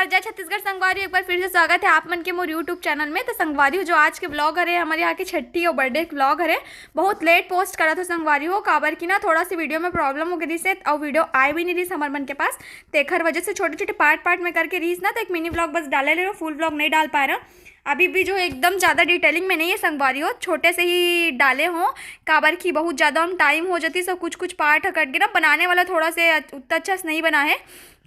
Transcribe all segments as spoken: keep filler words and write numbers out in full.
जय छत्तीसगढ़ संगवारी, एक बार फिर से स्वागत है आप मन के मोर YouTube चैनल में। तो संगवारी हो, जो आज के व्लॉग हरे, हमर यहाँ के छट्ठी और बर्थडे के व्लॉग हरे। बहुत लेट पोस्ट करत हो संगवारी हो, काबर कि ना थोड़ा सी वीडियो में प्रॉब्लम हो गई से और वीडियो आए भी नहीं रही हमर मन के पास। तेखर वजह से छोटे छोटे पार्ट पार्ट में करके रहीस ना, तो एक मिनी व्लॉग बस डाले ले, फुल व्लॉग नहीं डाल पाए रहा। अभी भी जो है एकदम ज़्यादा डिटेलिंग में नहीं है संगवारी हो, छोटे से ही डाले हो, काबर कि बहुत ज़्यादा हम टाइम हो जाती, सब कुछ कुछ पार्ट ह कट गए ना, बनाने वाला थोड़ा से उतना अच्छा से नहीं बना है,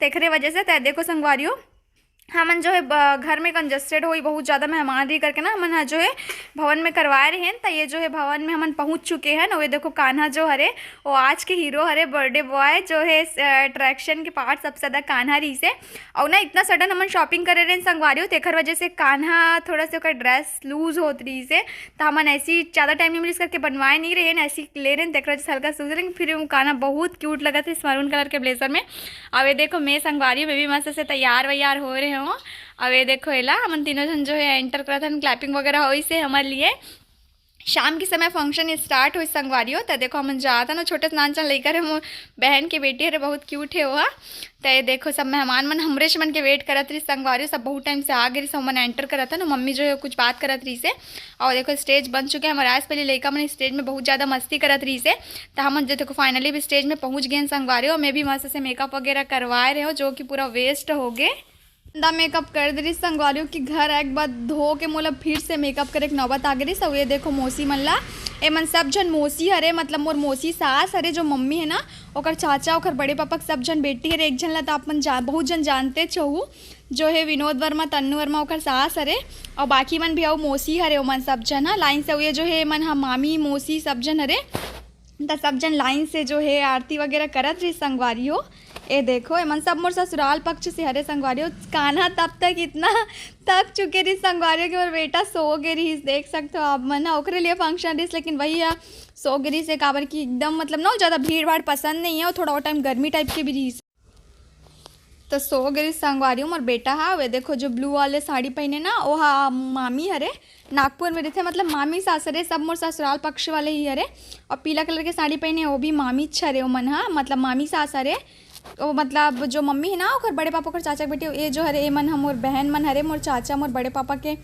तेखरे वजह से। तय देखो संगवारी हो, हमन जो है ब-, घर में कंजस्टेड होई, बहुत ज़्यादा मेहमान रही करके ना, हमन ह जो है भवन में करवाए रहे हैं। तो ये जो है भवन में हमन पहुँच चुके हैं। और ये देखो कान्हा जो हरे, वो आज के हीरो हरे, बर्थडे बॉय जो है अट्रैक्शन के पार्ट सबसे ज़्यादा कान्हा रही से। और ना इतना सडन हमन शॉपिंग करे रहे संगवारी हो, तेखर वजह से कान्हा थोड़ा सा ओकर ड्रेस लूज होत रही से, तो हमन ऐसी ज़्यादा टाइम नहीं मिलिस करके बनवाए नहीं रहे हैं, ऐसी ले रहे हैं, तेखर वजह से हल्का सा लूज, लेकिन फिर वो कान्हा बहुत क्यूट लगत है इस मरून कलर के ब्लेजर में। अब ये देखो मैं संगवारी हो, मैं भी मस्त से तैयार वैयार हो रहे हो। अब ये देखो एला हमन तीनों जन जो है एंटर करत हन, क्लैपिंग वगैरह होइस हे हमर लिए। शाम के समय फंक्शन स्टार्ट होइस संगवारी हो, त देखो हमन जात हन, छोटे से नान चन लइका रे, मोर बहन के बेटी हरे, बहुत क्यूट है वो। त ये देखो सब मेहमान मन हमरे मन के वेट करत रही संगवारी हो, सब बहुत टाइम से आ गए रही, सब मन एंटर करत हन, मम्मी जो है कुछ बात करत रही से। और देखो स्टेज बन चुके हैं हमारे आस, पहले लइका मन स्टेज में बहुत ज़्यादा मस्ती करत रही से, तो हमन जो देखो फाइनली भी स्टेज में पहुँच गए हैं संगवारी हो। मैं भी मस्त से मेकअप वगैरह करवाए रहे हो, जो कि पूरा वेस्ट हो गए। गंदा मेकअप कर दे रही संगवारी हो कि घर आए के बाद धो के मोला फिर से मेकअप करे के नौबत आ गई रही। सब ये देखो मौसी मन ला, ए मन सब झन मौसी हरे, मतलब मोर मौसी सास हरे, जो मम्मी है ना, ओकर चाचा, ओकर बड़े पापा के सब झन बेटी हरे। एक झन ला तो आप मन जा, बहुत झन जानते चहू, जो है विनोद वर्मा, तन्नू वर्मा, ओकर सास हरे, और बाकी मन भी अउ मौसी हरे, ओमन सब झन ह लाइन से। ये जो है मन ह मामी मौसी सब झन हरे, त सब झन लाइन से जो है आरती वगैरह करत रही संगवारी हो। ए देखो एमन सब मोर ससुराल पक्ष से हरे संगवारी हो। कान्हा तब तक इतना थक चुके रही संगवारी हो कि मोर बेटा सो गे रही, देख सकते हो आप मन ह। ओकरे लिए फंक्शन रही, लेकिन वही ह सो गे रही से, काबर कि एकदम मतलब ना ज़्यादा भीड़ भाड़ पसंद नहीं है, और थोड़ा वो टाइम गर्मी टाइप के भी रही। तो सो गे रही संगवारी हो मोर बेटा हा। वे देखो जो ब्लू वाले साड़ी पहने ना, वो हा मामी हरे, नागपुर में रहते, मतलब मामी सास हरे, सब मोर ससुराल पक्ष वाले ही हरे। और पीला कलर के साड़ी पहने, वो भी मामी छ हरे, वो मन हा मतलब मामी सास हरे। वो मतलब जो मम्मी है ना, ओकर बड़े पापा, ओकर चाचा के बेटी, ये जो हरे, ये मन ह मोर बहन मन हरे, मोर चाचा, मोर बड़े पापा के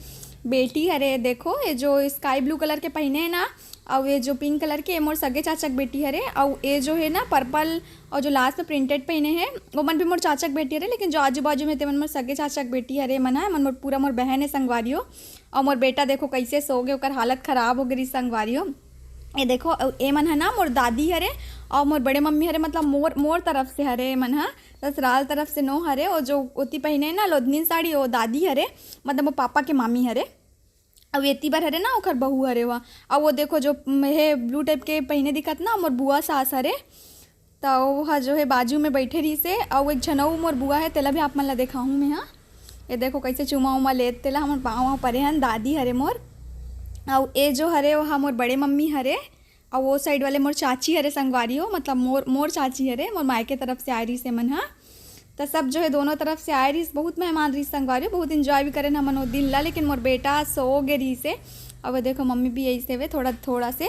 बेटी हरे। देखो ये जो स्काई ब्लू कलर के पहने है ना, और ये जो पिंक कलर के, ये मोर सगे चाचा के बेटी हरे, और ये जो है ना पर्पल और जो लास्ट में प्रिंटेड पहने हैं, वो मन भी मोर चाचा के बेटी हरे, लेकिन जो आजू बाजू में ते मन मोर सगे चाचा के बेटी हरे, मन है मन मोर पूरा मोर बहन है संगवारी हो। और मोर बेटा देखो कैसे सो गे, ओकर हालत खराब हो गई संगवारी हो। ये देखो अउ ए मन है ना मोर दादी हरे, और मोर बड़े मम्मी हरे, मतलब मोर मोर तरफ से हरे, ए मन ह ससुराल तरफ से नो हरे। और जो ओती पहने ना लोधनीन साड़ी, वो दादी हरे, मतलब वो पापा के मामी हरे। अउ एती बर हरे ना ओखर बहू हरे हुआ। अउ वो देखो जो म-, हे ब्लू टाइप के पहिने दिखत ना, मोर बुआ सास हरे। त वो ह जो हे बाजू में बैठे रहिसे। अउ एक झन अउ मोर बुआ हे, तेला भी आप मन ला देखाहूँ मैं हा। ये देखो कैसे चुमा उमा लेत तेला, हमर पाँव वाँव परे हन, दादी हरे मोर। अउ ए जो हरे वो हा मोर बड़े मम्मी हरे। अउ वो साइड वाले मोर चाची हरे संगवारी हो, मतलब मोर मोर चाची हरे, मोर मायके तरफ से आए रहिसे मन हा। त सब जो है दोनों तरफ से आए रहिस, बहुत मेहमान रहिस संगवारी, बहुत एंजॉय भी करेन हमन वो दिन ला। लेकिन मोर बेटा सो गे रहिस हे। अब देखो मम्मी भी ऐसे हुए थोड़ा थोड़ा से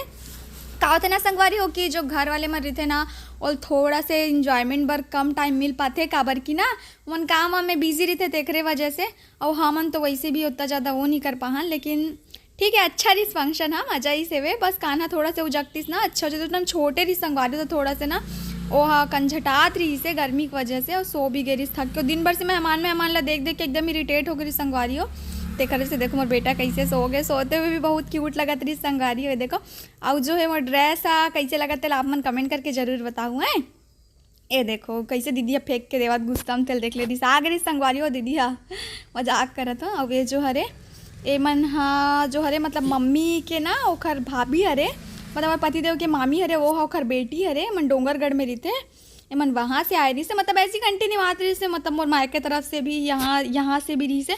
का होथे ना संगवारी हो कि जो घर वाले मन रहिथे ना, वो थोड़ा से एंजॉयमेंट बर कम टाइम मिल पाथे, काबर कि ना मन काम वाम में बिजी रहिथे, तेखरे वजह से। और हमन तो वैसे भी उतना ज़्यादा वो नहीं कर पाहन, लेकिन ठीक है, अच्छा रिस फंक्शन हा, मजा ही से वे। बस कान्हा थोड़ा से उजकतिस ना, अच्छा हो जाता। एकदम छोटे रिस संगवारी तो थोड़ा से ना ओहा कंझटात रहिस हे गर्मी की वजह से, और सो भी गे रिस थक के। दिन भर से मेहमान मेहमान ला देख देख के एकदम इरिटेट हो गई रिस संगवारी हो। तेखर से देखो मोर बेटा कैसे सो गए, सोते हुए भी बहुत क्यूट लगत रिस संगवारी हो। देखो, अउ जो है मोर ड्रेस हा कैसे लगत तेला आप मन कमेंट करके जरूर बताऊ हैं। ए देखो कैसे दीदी ह फेंक के देवत गुस्सा में तेल देख ले रिस, आ गे रिस संगवारी हो दीदी हा। मजाक करत हो। अब ये जो हरे, ए मन हा जो हरे मतलब मम्मी के ना ओखर भाभी हरे, मतलब हमर पतिदेव के मामी हरे, वो हा ओखर बेटी हरे, मन डोंगरगढ़ में रहिथे। ए मन वहाँ से आए रिस, मतलब ऐसी कंटिन्यू आत रिस, मतलब मोर मायके तरफ से भी यहाँ यहाँ से भी रिस।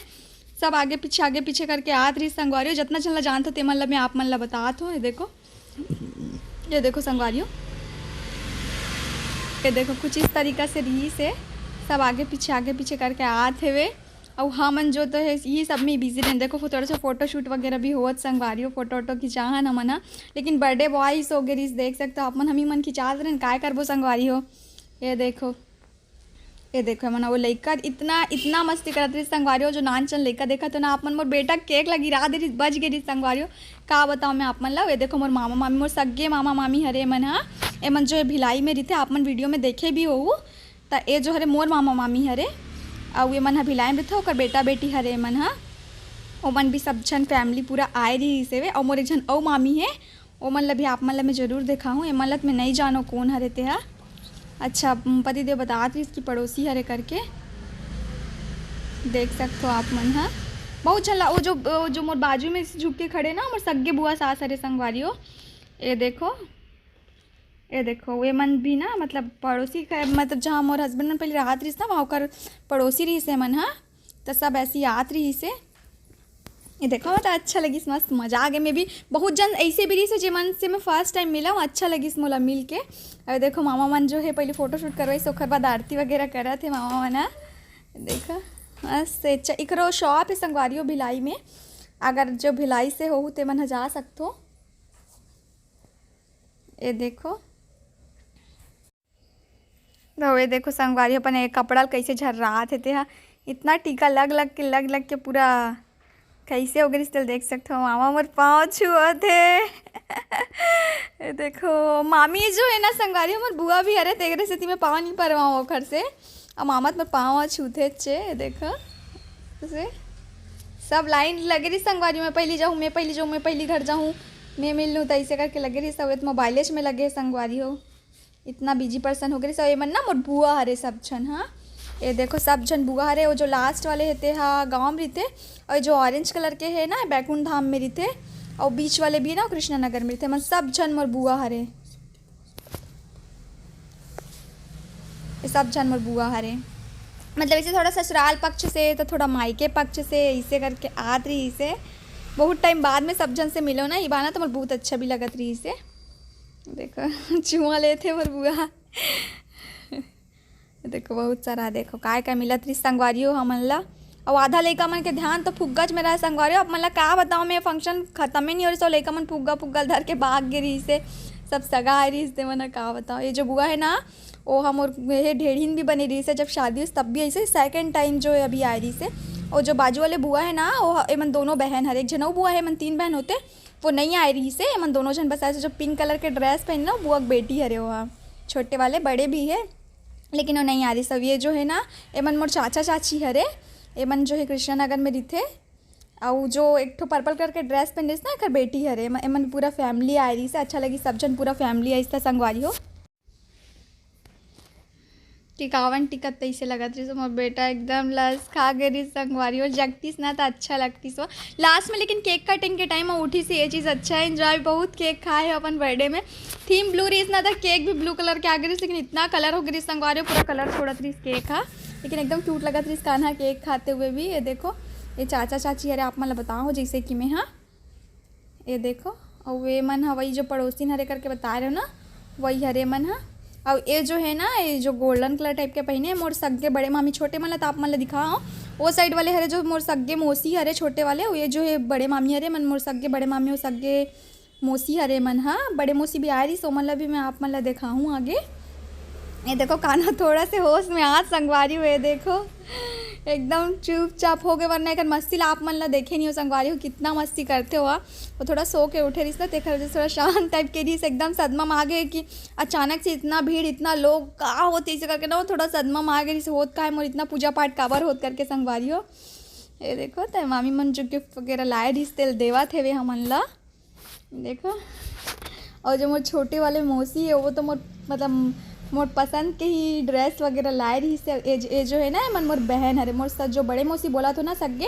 सब आगे पीछे आगे पीछे करके आत रिस संगवारी हो। जितना झन ला जानत हो ते मन ला मैं आप मन ला बतात हो। ये देखो, ये देखो संगवारी हो, ये देखो कुछ इस तरीका से रिस हे, सब आगे पीछे आगे पीछे करके आत हेवे। अउ हमन जो तो है ये सब में बिजी रहेन। देखो थोड़ा सा फोटोशूट वगैरह भी होत संगवारी हो, फोटो वोटो खिंचाहन हमन हा। लेकिन बर्थडे बॉय सो गे रिस, देख सकते हो आप मन, हम ही मन खिंचात रहेन, काय करबो संगवारी हो। ये देखो ये देखो, एमन वो लइका इतना, इतना मस्ती करत रहिस संगवारी हो, जो नान चन लइका देखत हो ना आप मन, मोर बेटा केक ला गिरा दे रहिस, बच गे रहिस संगवारी हो। का बताओ मैं आप मन ला, ये देखो मोर मामा मामी, मोर सग्गे मामा मामी हरे एमन हा। एमन जो है भिलाई में रहिथे, आप मन वीडियो में देखे भी होहू। त ये जो हरे मोर मामा मामी हरे, अउ एमन हा भिलाई में रहिथे, ओकर बेटा बेटी हरे एमन हा। ओमन भी सब झन फैमिली पूरा आए रहिस हेवे, अउ मोर एक झन अउ मामी हे, ओमन ला भी आप मन ला मैं जरूर देखाहूँ। एमन ला त मैं नई जानों कोन हरे तेहा। अच्छा, पति देव बतात रहिस कि पड़ोसी हरे करके। देख सकथो आप मन हा, बहुत झन ला, वो जो, वो जो मोर बाजू में झुक के खड़े ना, मोर सग्गे बुआ सास हरे संगवारी हो। ये देखो, ये देखो, ये मन भी ना, मतलब पड़ोसी का, मतलब जहाँ मोर हस्बैंड मन पहले राहत रहिस ना, वहाँ ओकर पड़ोसी रहिस हे मन हा, त सब ऐसी आत रहिस हे। ये देखो, त अच्छा लगिस, मस्त मजा आ गे। मैं भी बहुत झन ऐसे भी रहिस हे, जेमन से मैं फर्स्ट टाइम मिला हूँ, अच्छा लगिस मोला मिल के। अउ देखो, मामा मन जो है पहले फोटोशूट करवाइस, ओकर बाद आरती वगैरह करत हे मामा मन हा। देखो, मस्त हे। अच्छा, एकरो शॉप हे संगवारी हो भिलाई में, अगर जो भिलाई से होहू ते मन हा जा सकथो। ये देखो, तो ये देखो संगवारी, अपन ये कपड़ा ल कैसे झर्रात हे तेहा, इतना टीका लग लग के, लग लग के पूरा कैसे हो गे रिस, तेला देख सकथो। मामा मोर पाँव छुअत हे। ये देखो, मामी जो है ना संगवारी, हमर बुआ भी हरे, तेकरे सेती मैं पाँव नहीं परवाऊँ ओखर से। अब मामा त मोर पाँव छूथे चे, ये देखो, से सब लाइन लगे रही संगवारी, मैं पहली जाऊँ, मैं पहली जाऊँ, मैं पहली घर जाऊँ, मैं मिल लूँ, त ऐसे करके लगे रही सब। ये तो मोबाइले में लगे हे संगवारी हो, इतना बिजी पर्सन हो गए सब। ये मन ना मोर बुआ हरे सब झन, हाँ, ये देखो सब झन बुआ हरे। वो जो लास्ट वाले हे तेहा गाँव में रहिथे, और जो ऑरेंज कलर के है ना बैकुंठ धाम में रहिथे, और बीच वाले भी ना कृष्णा नगर में रहिथे। मन सब झन मोर बुआ हरे, ये सब झन मोर बुआ हरे। मतलब ऐसे थोड़ा ससुराल पक्ष से तो थोड़ा मायके पक्ष से, ऐसे करके आत रहिस हे। बहुत टाइम बाद में सब झन से मिलो ना, ई बहाना तो मोर बहुत अच्छा भी लगत रहिस हे। देखो, चुमा लेथे मोर बुआ। देखो, बहुत सारा, देखो, काय काय मिलत रहिस संगवारी हो हमन ला। अउ आधा लइका मन के ध्यान तो फुग्गा च में रहे संगवारी हो। आप मन ला का बताओ, मैं फंक्शन खत्म ही नहीं हो रही, सब लइका मन फुग्गा फुग्गा धर के भाग गे रहिस हे, सब सगा आए रहिस हे, मन का बताओ। ये जो बुआ है ना, वो हमर ये ढेढ़िन भी बने रहिस हे, जब शादी हुई तब भी ऐसे सेकंड टाइम जो है अभी आए रहिस हे। और जो बाजू वाले बुआ है ना, वो ह-, एमन दोनों बहन हरे, एक झन अउ बुआ है, एमन तीन बहन होते, वो नहीं आए रहिस हे, एमन दोनों झन बस ऐसे जो पिंक कलर के ड्रेस पहने ना, वो बुआ के बेटी हरे, वो ह छोटे वाले, बड़े भी है, लेकिन वो नहीं आए रहिस। अब ये जो है ना, एमन मोर चाचा चाची हरे, एमन जो है कृष्णा नगर में रहिथे, अउ जो एक ठो पर्पल कलर के ड्रेस पहने रहिस ना, एकर बेटी हरे। एमन, एमन पूरा फैमिली आए रहिस हे, अच्छा लगिस, सब झन पूरा फैमिली आइस त संगवारी हो। टिकावन टिकत तइसे लगत रहिस, मोर बेटा एकदम लस खा गे रहिस संगवारी हो, जगतिस ना त अच्छा लगतिस हो। लास्ट में लेकिन केक कटिंग के टाइम में उठिस हे, ये चीज़ अच्छा है, एंजॉय बहुत केक खाए हे अपन बर्थडे में। थीम ब्लू रहिस ना, त केक भी ब्लू कलर के आ गे रहिस, लेकिन इतना कलर हो गे रहिस संगवारी हो, पूरा कलर छोड़त रहिस केक हा, लेकिन एकदम क्यूट लगत रहिस कान्हा केक खाते हुए भी। ये देखो, ये चाचा चाची हरे, आप मन ला बताओ जैसे कि मैं, हाँ, ये देखो, अउ ये मन ह वही जो पड़ोसिन हरे करके बता रहे हो ना, वही हरे मन ह। अउ ये जो है ना, ये जो गोल्डन कलर टाइप के पहिने, मोर सग्गे बड़े मामी, छोटे मन ला त आप मन ला दिखाओ, वो साइड वाले हरे जो मोर सग्गे मौसी हरे छोटे वाले, अउ ये जो है बड़े मामी हरे मन, मोर सग्गे बड़े मामी, वो सग्गे मौसी हरे मन ह। बड़े मौसी भी आए रहिस, ओमन ला भी मैं आप मन ला देखाहूँ आगे। ये देखो, कान्हा थोड़ा से होश में आत संगवारी हो, ये देखो, एकदम चुपचाप हो गए, वरना एकर मस्ती ला आप मन ला देखे नहीं हो संगवारी हो, कितना मस्ती करथे हो। वो थोड़ा सो के उठे रहिस ना, तेखर वजह से थोड़ा शांत टाइप के रहिस, एकदम सदमा में आ गए कि अचानक से इतना भीड़, इतना लोग, का होत हे, ऐसे करके ना वो थोड़ा सदमा में आ गए रहिस, होत का है मोर इतना पूजा पाठ काबर होत करके संगवारी हो। ये देखो, त मामी मन जो गिफ्ट वगैरह लाए रहिस, तेला देवत हेवे हमन ला। देखो, और जो मोर छोटे वाले मौसी है, वो तो मोर, मतलब, मोर पसंद के ही ड्रेस वगैरह लाए रहिस हे। ये जो, ये जो है ना, एमन मोर बहन हरे, मोर स-, जो बड़े मौसी बोलत हो ना सग्गे,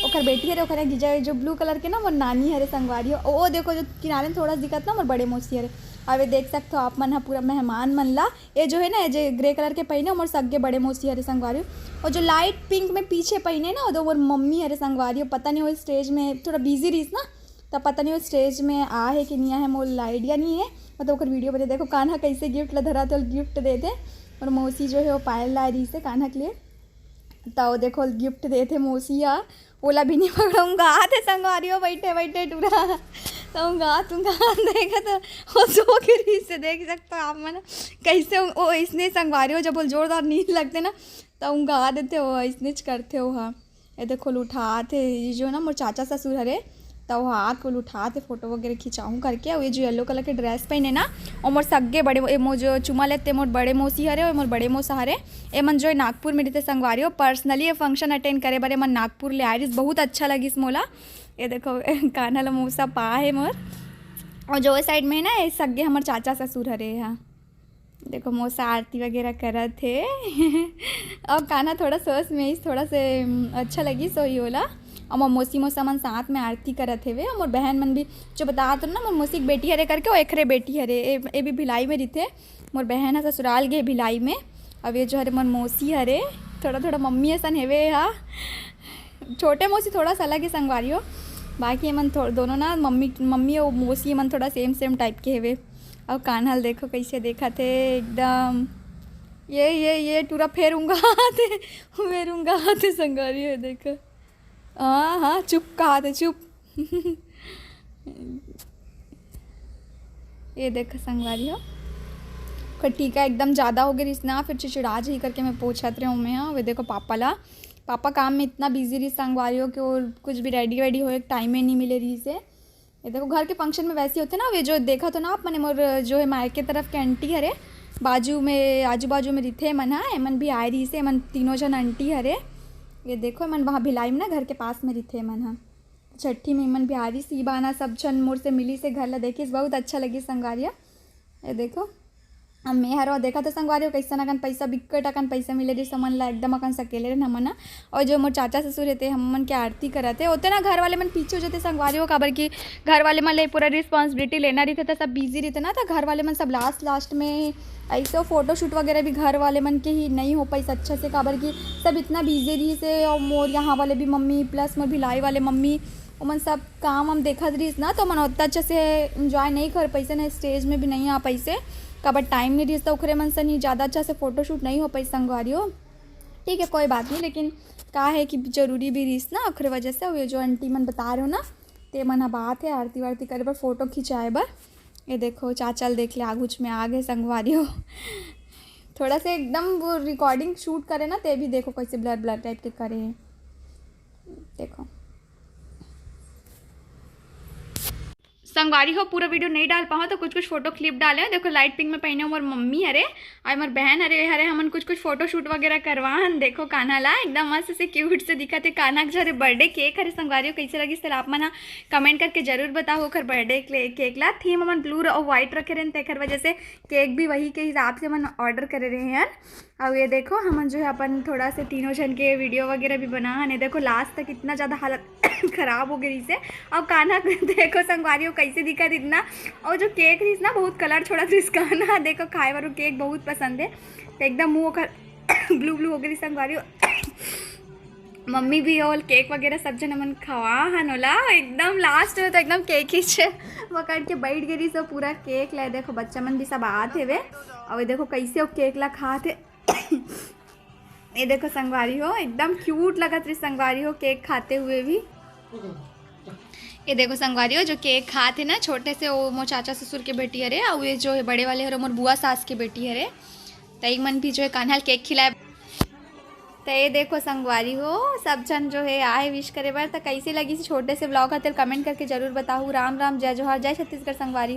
ओकर बेटी हरे, ओकर जीजा, ये जो ब्लू कलर के ना, मोर नानी हरे संगवारी हो। ओ देखो, जो किनारे में थोड़ा दिखत ना, मोर बड़े मौसी हरे। अब ये देख सकते हो आप मन ह पूरा मेहमान मन ला। ये जो है ना, ये जो ग्रे कलर के पहिने, मोर सग्गे बड़े मौसी हरे संगवारी हो। और जो लाइट पिंक में पीछे पहिने ना, वो तो मोर मम्मी हरे संगवारी हो। पता नहीं, वो स्टेज में थोड़ा बिजी रहिस ना, त पता नहीं वो स्टेज में आ है कि नहीं आ है, मोला आइडिया नहीं है। मतलब ओकर वीडियो बने, देखो कान्हा कैसे गिफ्ट ला धरा थे, गिफ्ट दे दे। और मौसी जो है वो पायल ला रही से कान्हा के लिए, त वो देखो गिफ्ट दे थे मौसी हा, ओला भी नहीं पकड़ूंगा, आते संगवारी हो बैठे बैठे टूरा। तो उंगा तुंगा देखा तो वो सो के रही से, देख सकते हो आप मन कैसे वो इसने संगवारी हो, जब वो जोरदार नींद लगते ना, त उंगा देथे, वो अइसनेच करथे ओहा। ये देखो, लुठात हे, ये जो ना मोर चाचा ससुर हरे, त वो हाथ को लुठात हे, फोटो वगैरह खिंचाऊं करके। और ये जो येलो कलर के ड्रेस पहने ना, और मोर सग्गे बड़े, ए, मोर जो चुमा लेते, मोर बड़े मौसी हरे और मोर बड़े मौसा हरे, ए मन जो है नागपुर में रहते संगवारी हो। पर्सनली ये फंक्शन अटेंड करे बर ए मन नागपुर ले आए रहिस, बहुत अच्छा लगिस मोला। ये देखो, कान्हा ल मौसा पा हे मोर। और जो साइड में है ना, ये सग्गे हमर चाचा ससुर हरे हा। देखो, मौसा आरती वगैरह करत हे। और कान्हा थोड़ा सोच में इस थोड़ा से, उम, अच्छा लगिस ओही ओला। और मोर मौसी मौसा मन साथ में आरती करत हेवे। और मोर बहन मन भी, जो बतात ना, मोर मौसी के बेटी हरे करके, वो एकरे बेटी हरे। ए, ए भी भिलाई में रहिथे। मोर बहन ह ससुराल गे भिलाई में। अब ये जो हरे मोर मौसी हरे, थोड़ा थोड़ा मम्मी असन हेवे हा। छोटे मौसी थोड़ा सा अलग है संगवारी हो, बाकी एमन थो-, दोनों ना मम्मी, मम्मी और मौसी एमन थोड़ा सेम सेम टाइप के हेवे। और कान्हा ल देखो कैसे देखत हे एकदम, ये, ये, ये टूरा फेर उंगात हे, फेर उंगात हे संगवारी हो, देखो। हाँ, हाँ, चुप कहात हे, चुप। ये देखो संगवारी हो, ओकर टीका एकदम ज़्यादा हो गई रिहिस ना, फिर चिड़चिड़ा जाही करके मैं पोछत रहे हूँ मैं। हाँ, वो देखो पापा ला, पापा काम में इतना बिजी रहिस संगवारी हो कि वो कुछ भी रेडी वेडी होए टाइम ही नहीं मिले रहिस हे। ये देखो, घर के फंक्शन में वैसे होथे ना, वे जो देखत हो ना आप मने, मोर जो है मायके तरफ के आंटी हरे, बाजू में, आजू बाजू में रहिथे मन हा, एमन भी आए रहिस हे, एमन तीनों झन आंटी हरे। ये देखो, एमन वहाँ भिलाई में ना, घर के पास में रहिथे मन हा। छट्ठी में एमन भी आ रहिस, ई बहाना सब झन मोर से मिलिस हे, घर ला देखिस, बहुत अच्छा लगिस संगवारी हो। ये देखो, अब मैं हरो देखत हो संगवारी हो, कैसन अकन पैसा, बिक्कट अकन पैसा मिले रहिस हमन ला, एकदम अकन सकेले रहे हमन ह। और जो मोर चाचा ससुर हे ते हमन के आरती करत हे, ओते ना घर वाले मन पीछे हो जाते संगवारी हो, काबर कि घर वाले मन ले पूरा रिस्पॉन्सिबिलिटी लेना रहिथे, त सब बिजी रहिथे ना, त घर वाले मन सब लास्ट लास्ट में ऐसे फोटोशूट वगैरह भी घर वाले मन के ही नहीं हो पाइस अच्छा से, काबर कि सब इतना बिजी रहिस हे। और मोर यहाँ वाले भी मम्मी प्लस मोर भिलाई वाले मम्मी, ओमन सब काम हम देखत रहिस ना, तो ओमन ओतना अच्छा से एंजॉय नहीं कर पाइस ना, स्टेज में भी नहीं आ पाइस, काबर टाइम नहीं रहिस, तो ओखरे मन से नहीं ज़्यादा अच्छा से फोटोशूट नहीं हो पाइस संगवारी हो। ठीक है, कोई बात नहीं, लेकिन का है कि जरूरी भी रहिस ना, ओखरे वजह से। ये जो आंटी मन बता रहे हो ना, ते मन ह बात है आरती वारती करे बर, फोटो खिंचाए बर। ये देखो, चाचा ल देख ले, आगुच में आ गए संगवारी हो। थोड़ा से एकदम वो रिकॉर्डिंग शूट करे ना, ते भी देखो कैसे ब्लर ब्लर टाइप के करे हे। देखो संगवारी हो, पूरा वीडियो नहीं डाल पाओ तो कुछ कुछ फोटो क्लिप डाले हो। देखो, लाइट पिंक में पहने मोर मम्मी हरे, और मोर बहन हरे, हरे हमन कुछ कुछ फोटोशूट वगैरह करवान। देखो कान्हा ला, एकदम मस्त से क्यूट से दिखत हे। कान्हा के जो हरे बर्थडे केक हरे संगवारी हो, कैसे लगिस तेला आप मन ह कमेंट करके जरूर बताओ। ओकर बर्थडे केक ला थीम हमन ब्लू और व्हाइट रखे रहेन, तेकर वजह से केक भी वही के हिसाब से हमन ऑर्डर करे रहे हैं। और ये देखो, हमन जो है अपन थोड़ा से तीनों झन के वीडियो वगैरह भी बना हन। ये देखो, लास्ट तक इतना ज़्यादा हालत खराब हो गई से। और कान्हा देखो संगवारी हो, कैसे दिखत इतना, और जो केक रहिस ना, बहुत कलर छोड़त रहिस कान्हा। देखो, खाए वाला केक बहुत पसंद है, तो एकदम मुंह ओकर ब्लू ब्लू हो गई संगवारी हो। मम्मी भी ओल केक वगैरह सब झन हमन खवा हन ओला। एकदम लास्ट में तो एकदम केक ही छे पकड़ के बैठ गई, सब पूरा केक ले। देखो, बच्चा मन भी सब आत हेवे, और ये देखो कैसे वो केक ला खात हे। ये देखो संगवारी हो, एकदम क्यूट लगत रही संगवारी हो, केक खाते हुए भी। ये देखो संगवारी हो, जो केक खात हे ना छोटे से, वो मोर चाचा ससुर के बेटी हरे, और ये जो है बड़े वाले हरे, मोर बुआ सास के बेटी हरे। त एक मन भी जो है कान्हा ल केक खिलाए। त ये देखो संगवारी हो, सब झन जो है आए विश करे बर। त कैसे लगिस छोटे से ब्लॉग ह, तेल कमेंट करके जरूर बताहू। राम राम, जय जोहार, जय छत्तीसगढ़ संगवारी हो।